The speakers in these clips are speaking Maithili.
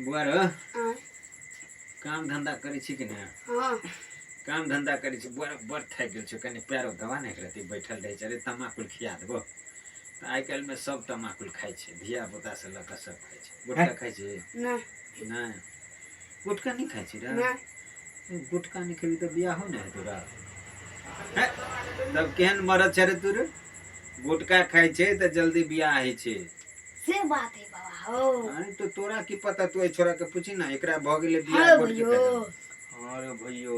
बुआ रो आँय, काम धंधा करै छी कि नहि हँ काम धंधा करै छी बुआ रो बड़ थाकि गेल छौ कनि पैरो दबा नहि रहती बैठल रहै छै अरे तमाकुल खिया देबो तऽ आइ काल्हिमे सब तमाकुल खाइ छै धिया पुता से लऽ कऽ सब खाइ छै गुटखा खाइ छी नहि नहि गुटखा नहि खाइ छी रे नहि गुटखा नहि खेबी तऽ बियाहो नहि हेतौ रे हैं? तब केहन मरद छै रे तू रे गुटखा खाइ छै तऽ जल्दी बियाह होइ छै से बात है बाबा हो अरे तो तोरा की पता तू एहि छोरा के पूछी ना एकरा भऽ गेलै बियाह हाँ गुटके भैयो खत्म। हाँ रे भैयो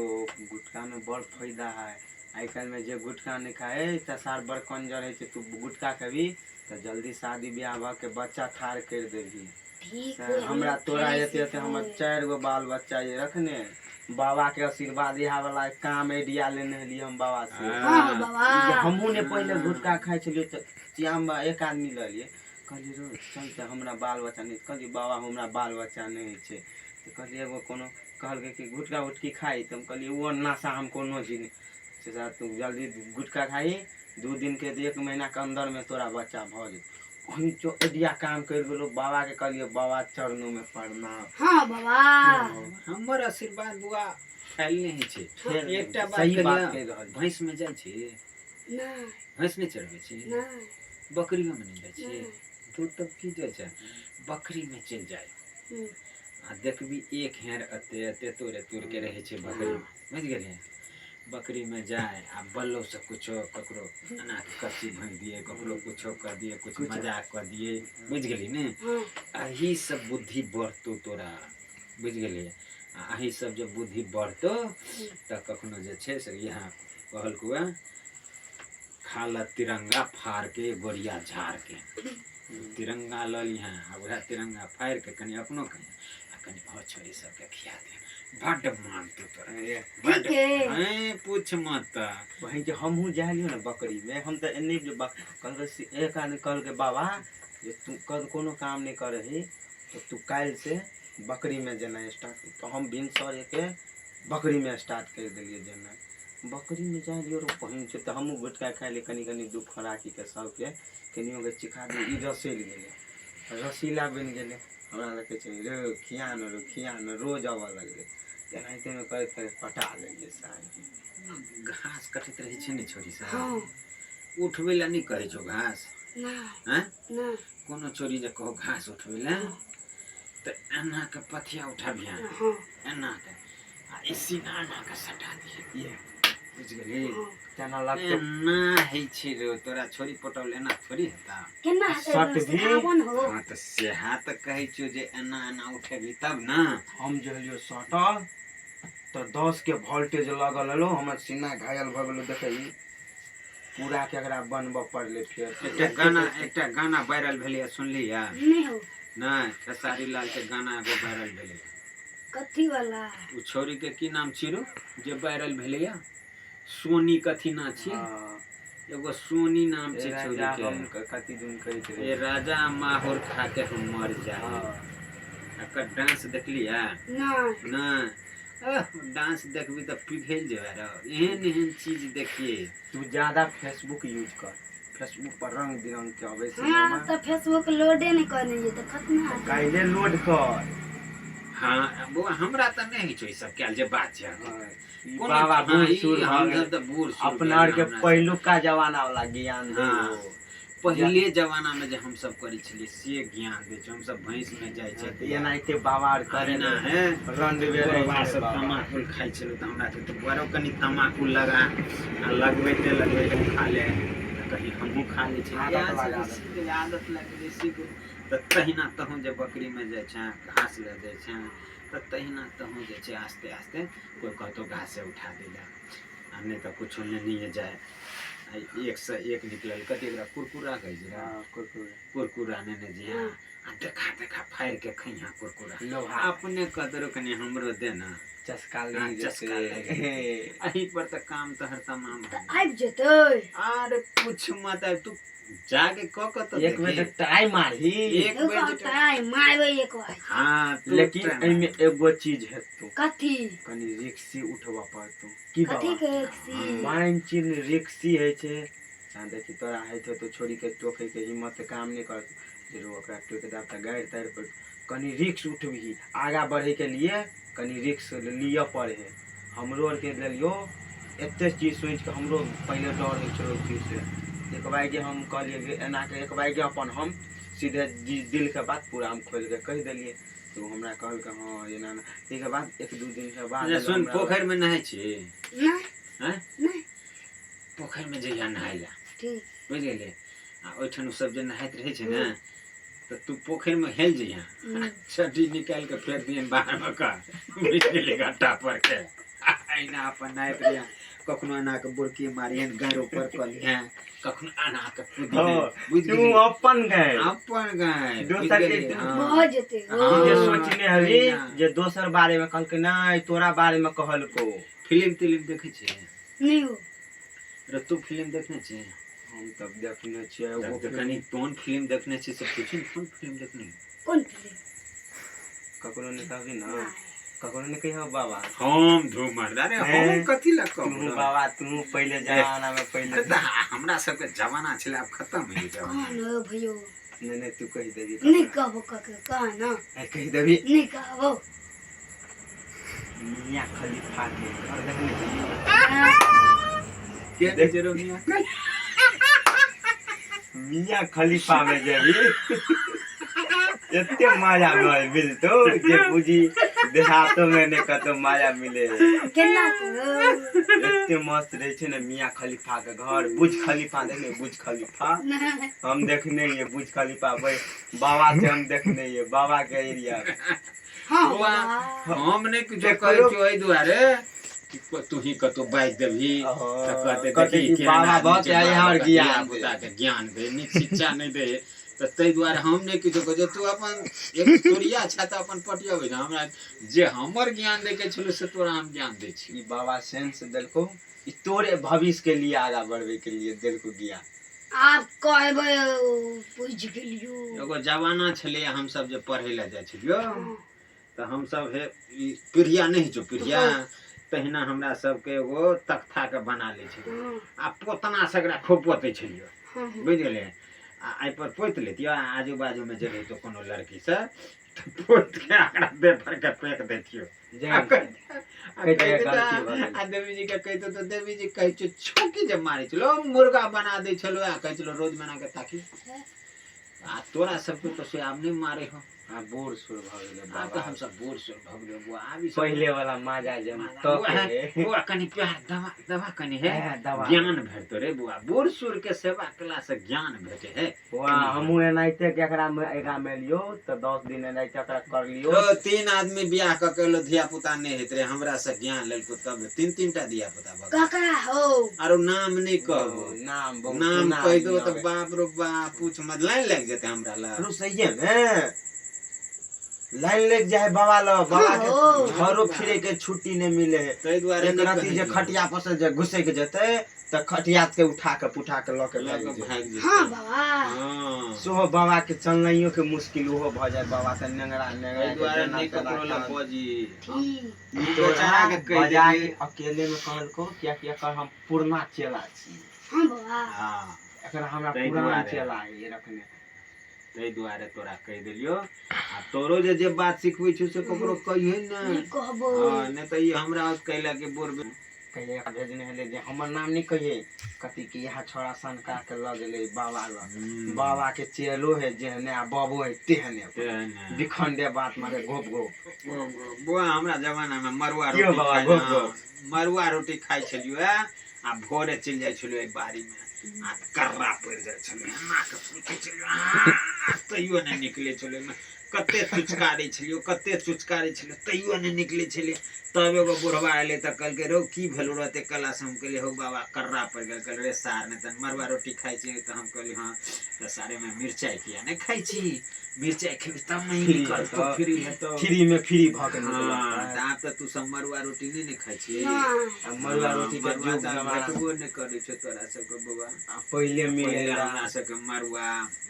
गुटखा में बड़ फायदा है आइ काल्हि में जे गुटखा नहीं खाए तऽ सार बड़ कंजर होइ छै तू गुटखा खेबी तऽ जल्दी शादी बियाह भऽ के बच्चा ठाढ़ करि देबही ठीक से है हमरा तोरा खेलै एते एते हमर सिखबै। चारि गो बाल बच्चा ये रखने बाबा के आशीर्वाद इएह वाला काम आइडिया लेने हलियै हम बाबा से हाँ हाँ बाबा जे हमहूँ ने पहिले गुटखा खाइ छलियै तऽ श्याम बा एक आदमी लऽ लियै कहलियै रो चल तऽ हमरा बाल बच्चा नहि कहलियै बाबा हमरा बाल बच्चा नहि होइ छै तऽ कहलियै एगो कोनो कहलकै कि गुटखा उटकी खाइ तऽ हम कहलियै ओ नशा हम कोनो चीज नहि से साहब तू जल्दी गुटखा खाही 2 दिनके 1 महीनाके अन्दरमे तोरा बच्चा भऽ जेतौ वही जो आइडिया काम करि गेलो बाबाके कहलियै बाबा चरणोमे प्रणाम हाँ बाबा हमर आशीर्वाद बुआ फैल नहि होइ छै फेर एकटा बात सही बात कहियौ, कहि रहल छी। भैंस में जाइ छी नहीं भैंस नहि चढ़बै छी नहीं बकरियो में नहि जाइ छी नहीं तू तब की जाइ छै बकरी में चलि जाइ आ देखबी एक हेर एते एते तोड़े तोड़ के रहै छै बकरी बुझि गेलियै बकरी में जाय आ बल्लो से कुछो ककरो एना के कच्ची भोंकि दिए ककरो कुछो कर दिए कुछ मजाक कर दिए बुझि गेली ने हाँ एही सब बुद्धि बढ़तौ तोरा बुझि गेलियै आ एही सब जब बुद्धि बढ़तौ तऽ कखनो जे छै से यहाँ कहलकौ हँ खा ल तिरंगा फाड़ के गोरिया झाड़ के तिरंगा लऽ लिहें आ उएह तिरंगा फाड़ि के कनि अपनो कनि आ कनि आओर छोरी सबके खिया दे बड्ड मानतौ तोरा बड्ड ठीक है हैं पूछ मत वहीं जे हमहूँ जा लियौ ने बकरीमे हम तऽ एन्ने जे कहलकै से एक आदमी कहलकै बाबा जे तू कल कोनो काम नहि करही तऽ तू काल्हिसँ बकरीमे जेनाइ स्टार्ट तऽ हम भिनसरेके बकरीमे स्टार्ट करि देलियै जेनाइ बकरीमे जाइ रहियै रो बहिन छै तऽ हमहूँ गुटखा खाइ लिए कनि कनि दू खोराकीके सबके कनियोके चिखा दियै ई रसलि गेलै रसीला बनि गेलै हमरा लगै छै रे खिया ने रो खिया ने रोज अबऽ लगलै तेनाहितेमे करैत करैत पटा लेलियै सार घास कटैत रहै छै ने छोरी सब हाँ उठबै लए नहि कहै छौ घास नहीं हैं नहीं कोनो छोरी जे कहो घास उठबै लए तऽ एना के पथिया उठाबिहे हाँ एना के आ ई सीना एना के सटा दिहे ये बुझि गेली हाँ तेना लगतौ एना होइ छै रे तोरा छोरी पटौल एना थोड़ी हेता केना हेतै सट भी। सिखाबो न हो हाँ तऽ सेहा तऽ कहै छियौ जे एना एना उठेबही तब ने हम जे हलियो सटल तऽ 10 के वोल्टेज लगल हलो हमर सीना घायल भऽ गेलो देखही पूरा के एकरा बनबऽ पड़लै फेर एकटा गाना वायरल भेलैए सुनलियै नहीं हो नहि खेसारी लाल के गाना एगो वायरल भेलैए कथी वाला ओ छौड़ी के की नाम छी रो जे वायरल भेलैए सोनी कथी ना छी हाँ, एगो सोनी नाम ए छै छौड़ी राजा के हम कथी दुन कहैत ए रहे राजा माहौर खा के हम मर जाए हाँ एकर डांस देखलियै नहीं नहि डांस देखबी तऽ पिघलि जेबै रो एहन एहन चीज देखिए तू ज्यादा फेसबुक यूज कर फेसबुक पर रंग बिरंग के अबै छै हाँ ने तऽ फेसबुक लोडे नहीं करने जे तऽ खतना काल्हे लोड कर हाँ बौआ हमरा तऽ नहि होइ छै ई सब कयल जे बात छै हाँ, ई कोनो बाबा हाँ, बूढ़ ई सूढ़ भऽ हम गेलै सब तऽ बूढ़ सूढ़ अपना भेल आरके हमरा सब। पहिलुका जमाना वाला ज्ञान दे हाँ। पहिले जमाना में जे हम सब करै छलियै से ज्ञान दै छै हम सब भैंस में जाइ छै एनाहिते बाबा आर करे एना है रंडवे रहै बुढ़बा छलै सब बाबा। तमाकुल खाइ छलै तऽ हमरा के तऽ बड़ो कनि तमाकुल लगा आ लगबैते लगबैते खा ले तऽ कही हमहूँ खा लै छी आदत इएह लगा सब सीख गेलै, आदत लागि गेलै सीख गेलै। तऽ तहिना तहूँ जे बकरीमे जाइ छेँ घास लए जाइ छेँ तऽ तहिना तहूँ जे छै आस्ते आस्ते कोइ कहतौ घासे उठा दै लए आ नहि तऽ कुछो लेनहिए जाय आ एक से एक निकलल कथी एकरा कुरकुरा कहै छै हाँ, कुरकुरे। कुरकुरा नेने जइहे आ देखा देखा फाड़ि के खइहा कुरकुरा लोहा अपने कतरो कनि हमरो दे ना चस्का हाँ, लागि चस्का जेतै लागि एही पर तऽ काम तोहर तमाम तऽ आबि जेतै आरे पूछ मत आब तू जाके क क तऽ एक बेर देखी। तऽ ट्राई मारही एक बेर जे ट्राई मारबै एक बार हाँ तू लेकिन try मार। एहिमे एगो चीज हेतौ कथी कनि रिक्सी उठबऽ पड़तौ की कथी बाबा के रिक्सी माइन चिन्ह रिक्सी होइ छै आ देखी तोरा होइ छौ तऽ छोड़ीके टोकैके हिम्मत काम नहि करतौ जे रो ओकरा टोकि देब तऽ गारि तारि पड़तौ कनि रिक्स उठबही आगाँ बढ़ैके लिए कनि रिक्स लिअ पड़ै हइ। हमरो आरके लेलियो एते चीज सोचिके हमरो पहिले डर होइ छलै ओहि चीजसँ। एकबाइगे हम कहलियै जे एनाके एकबाइगे अपन हम सीधे दिलके बात पूरा हम खोलिके कहि देलियै। तऽ ओ हमरा कहलकै हँ एना एना। ताहिके बाद एक दू दिनके बाद अच्छा सुन, पोखरिमे नहाइ छी? नहि। आँय? नहि। पोखरिमे जहिया नहाय लए, ठीक। बुझि गेलियै? आ ओहिठाम ओ सब जे नहाइत रहै छै ने, तऽ तू पोखरिमे हेल जइहे, चड्डी निकालि कऽ फेंक दिहन बाहरमे कऽ, बुझि गेलियै? गट्टा पर के अहिना अपन नहाइत रहिहें। कखनो एना कऽ बुरकी मारिहन, गाँरि ऊपर कऽ लिहें, कखनो एना कऽ कुदिहें, बुझि तू गेलियै? अपन गए अपन गाँरि, बुझि दोसर के गेलियै? हँ। भऽ जेतै। तू जे हँ, सोचने हबी अहिना। जे दोसर बारे में कहलकै, नहि तोरा बारे में कहलको। फिल्म तिल्म देखै छी? नहि हो। रे तू फिल्म देखने छी? हम तब देखने छियै एगो तब कनि कोन फिल्म देखने छी से पूछी ने, कोन फिल्म देखने? कोन फिल्म? ककरो नहि कहबी ने, ककरो नहि कहियो बाबा। हम धूम अरे हम कथी लए तू कहब बाबा, तू पहिले जमाना में पहिले। अरे तऽ हमरा सबके जमाना छलै, आब खत्म होइ गेल जमाना। कौन हो भैयो? नहि नहि, तू कहि देबी। नहि कहबो ककरो, कह ना। कहि देबी। नहि कहबो। मियाँ खलीफा के घर देखने छी? के दै छै रौ मियाँ? मियाँ खलीफा में जेबी, एते मजा मिलतो जे बुझी देहातो में ने कतौ मजा मिले। केना करो? एते मस्त रहै छै ने मियाँ खलीफा के घर। बुर्ज खलीफा देखने? बुर्ज खलीफा? नहि। हम देखने हियै बुर्ज खलीफा, बाबा से हम देखने हियै, बाबा के एरिया में। हँ बौआ, बाबा। हम नहि किछो कहै छियौ एहि दुआरे कि तू ही कतौ बाजि देबही तऽ कहतै कहतै देखी कि केहन बाबा आदमी बहुत छै, है बाबा यहाँ के ज्ञान धिया दे। पुता के ज्ञान दे, नीक शिक्षा नहि दे, तऽ ताहि दुआरे हम नहि किछो कहै छियौ। तू अपन एक तोरिया छह तऽ अपन पटियबै ने, हमरा जे हमर ज्ञान दै के छलौ से तोरा हम ज्ञान दै छी। ई बाबा सेंस देलको, ई तोरे भविष्य के लिए आगा बढ़बे के लिए देलको ज्ञान। आब कहबै, बुझि गेलियो। एगो जमाना छलैए, हमसब जे पढ़ै लए जाइ छलियौ तऽ हमसब हे ई पीढ़िया नहि होइ छौ पीढ़िया, तहिना हमरा सबके एगो तख्ताके बना लै छलियै आ पोतना सगरा खूब पोतै छलियै, बुझि गेलियै? आ एहिपर पोति लैतियै आ आजू बाजूमे जे रहितौ कोनो लड़की से, तऽ पोतिके ओकरा देह पर के फेंक दैतियौ। आ कहि आ देवी जी के कहितो तऽ देवी जी कहै छै छौकी जे मारै छलो, मुर्गा बना दै छलो, आ कहै छलो रोज बना के ताकी। आ तोरा सबके तऽ से आब नहि मारे हो। आ बूढ़ सूढ़ भऽ गेलै आब तऽ बाबा। हमसब बूढ़ सूढ़ भऽ गेलियै बौआ, आब ई सब पहिले वाला मजा जे हम बौआ, तक हे। बौआ कनि प्यार दवा दवा कनि हे। हे, दवा। ज्ञान भेटतो रे बौआ, बूढ़ सूढ़ के सेवा केला से ज्ञान भेटे है। वाह, हमहूँ एनाहिते के एकरा में एकरा में लियो तऽ 10 दिन एनाहिते एकरा कर लियो। तो 3 आदमी बियाह कऽ के एलो, धिया पुता नहि होइत रहे, हमरा से ज्ञान लेलको तब 3-3 टा धिया पुता भऽ गेल। ककरा हो? आरो नाम नहि कहबो। नाम बहुत नाम कहि दो तऽ आबै। बाप रो बाप, पूछ मत, लाइन लागि जेतै हमरा लग। अरे सहिए में लाइन लग जाए है बाबा लग, बाबा के हो। घरो फिरे के छुट्टी नहीं मिले है। ताहि दुआरे एक नहि रति कहै जे छियौ। खटिया पर से जे घुसै के जेतै तऽ खटिया के उठा के पुठा के लऽ के लऽ भागि कऽ जेतै। भागि जेतै। हँ बाबा। हँ, सेहो बाबा के चलनाइयो के मुश्किल ओहो भऽ जाय, बाबा तऽ नेंगरा नेंगरा ताहि के दुआरे जेना नहि तेना ककरो लग काम। बजी। ठीक। ई बेचारा के कहि बजा देलियै। के अकेले में कहलको कियाकि एकर हम पुरना चेला छी। हँ बाबा। हँ, एकरा हमरा ताहि पुरान दुआरे। चेला है रखने। ताहि दुआरे तोरा कहि देलियौ। आ तोरो जे जे बात सिखबै छौ से ककरो कहिहे नहि ने। कहबो। हँ, नहि तऽ ई हमरा कैला के बोर कहिए भेजने हेलै जे हमर नाम नहि कहिए, कथी कि इएह छौड़ा सनका के लऽ गेलै बाबा लग, बाबा के चेलो है जेहने आ बाबो है तेहने, बिखंडे बात मारे घोप घोप। बौआ, हमरा जमाना में मरुआ कियो रोटी बाबा, खाइ घोप हँ, घोप। मरुआ रोटी खाइ छलियौ आ भोरे चलि जाइ छलियौ एहि बाड़ी में आ कर्रा पड़ि जाइ छलै, एना कऽ पूछै छलियौ, तैयो नहि निकलै छलै। कते चुचकारै छलियौ, कते चुचकारै छलियौ, तैयो नहि निकलै छलै। तब एगो बुढ़वा एलै तऽ कहलकै, रौ की भेलौ रे एते कला से? हम कहलियै, हौ बाबा, कर्रा पड़ि गेल। कहलै, रे सार, नहि तऽ मरुआ रोटी खाइ छी? तऽ हम कहलियै, हँ। तऽ सारे में मिरचाइ किया नहि खाइ छी? मिरचाइ खेबही तब ने ई फ्री निकलतौ, हेतौ। फ्री हेतौ। फ्री में फ्री भऽ के हँ, निकलत। तऽ आब तऽ तू सब मरुआ रोटी नहि ने खाइ छी। नहि। आ मरुआ रोटी के मरुआ जुग तऽ आब जमाना भेटबो नहि करै छौ तोरा सबके बौआ। आ पहिले मिले पहिले रहे। हमरा सबके मरुआ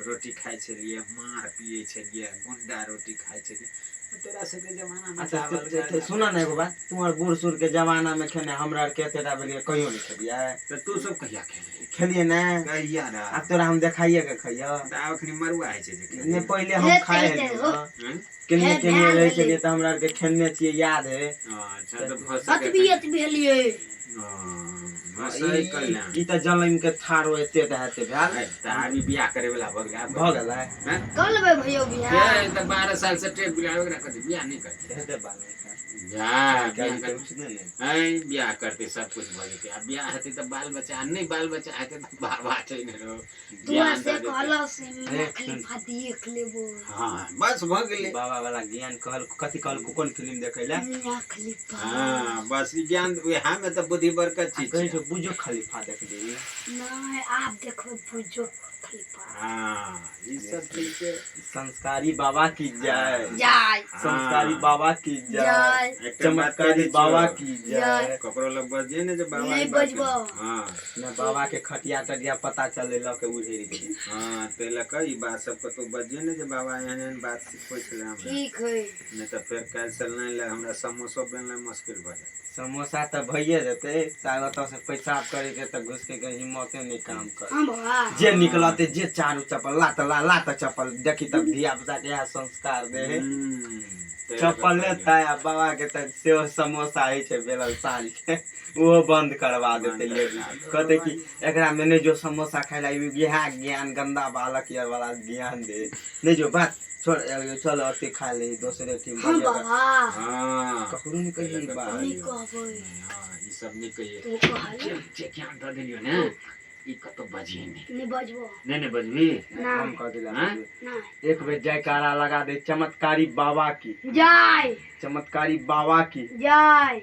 रोटी खाइ छलियै, मार पियै छलियै, गुंडा रोटी खाइ छलियै। तोरा सबके जमाना में अच्छा चावल दाल- सुन ने एगो बात, तुम्हार बूढ़ सूढ़ के जमाना में खेने हमरा आर के एतेटा भेलियै कहियो नहीं खेलियै। तऽ तू सब कहिया खेलही? खेलियै ने। कहिया रे? आब तोरा हम देखाइए के खइयो। तऽ आब अखनी मरुआ होइ छै जे खेलही। ने पहिले हम हे, खाए हे, हलियै हो। न। हँ? केनिये हे, केनिये भए रहै गेलै। छलियै तऽ हमरा आरके खेलने छियै, याद है। अच्छा तऽ भऽ सकै अतबी अतबी हलियै। हँ, सही कहलैं। ई तऽ जलम के थारो एते तऽ हेतै भेल। है, तऽ आब ई बियाह करे वाला भऽ गेलै, आब भऽ गेलै। हँ? कब लेबै भैया बियाह? हे, तऽ 12 साल से टेक बियाह ओकरा कहतै बियाह नहि करतै। हेतै बाल बच्चा। जा बियाह काल्हि करतै। उठने ने। है, बियाह करतै सब कुछ भऽ जेतै। आ बियाह हेतै तऽ बाल बच्चा, आ नहि बाल बच्चा हेतै तऽ बाबा छै ने रौ। तू ज्ञान से दऽ देतै। कहलक से मियां हे, खलीफा देख लेबो। हँ, बस भऽ गेलै। बाबा वाला ज्ञान कहल कथी कहल कोन फिल्म देखै लए? मियां खलीफा। हँ, बस ई ज्ञान उएह मे तऽ बुद्धि बरकत चीज कहै छै। छै बुझो खलीफा देखली। नहीं आप देखो बुझो खलीफा। हँ, ई सब चीज छै। संस्कारी बाबा की जय। जाय। संस्कारी बाबा की जय। जाय। एकटा बात कहि चमत्कारी दै छियौ, बाबा की जय। ककरो लग बजियै ने जे बाबा नहि ई बात बजबौ। हँ। ने बाबा के खटिया टटिया पता चले लऽ के उधेर गेलै। हँ, ताहि लऽ कऽ ई बात सब कतहु बजियै ने जे बाबा एहन एहन बात सिखबै छलै हमरा। ठीक है। नहि तऽ फेर काल्हि से लाइन लए हमरा समोसो बननाइ मुश्किल भऽ जायत। समोसा तऽ भइए जेतै, तार ओतऽ से पेशाब करे के तऽ घुस के हिम्मते नहि काम कर। हम बाबा जे निकलते जे चारू चप्पल लात ला लात चप्पल देखी तब धिया पुता के इएह संस्कार दे है। ताहि लऽ कऽ चप्पल कहलियै। लेतै आ बाबा के तऽ सेहो समोसा होइ छै बेलल साँझ के, ओहो बंद करवा देतै लेडीज। कहतै कि एकरा में नहीं जो समोसा खाय ला इएह ज्ञान गंदा बालक यार वाला ज्ञान दे, नहीं जो बात छोड़ चल अते खा ले दोसरे टीम। हम बाबा। हँ, ककरो नहीं कहिए ई बात। नहीं कहबै। हँ, ई सब नहि कहियै। तू कहल। जे जे ज्ञान दऽ देलियौ ने ई कतहु बजियै नहि। नहीं बजबो। नहि नहि बजबी। हम कह दिला। हाँ? नहीं। एक बेर जयकारा लगा दे चमत्कारी बाबा की। जाय। चमत्कारी बाबा की जाय।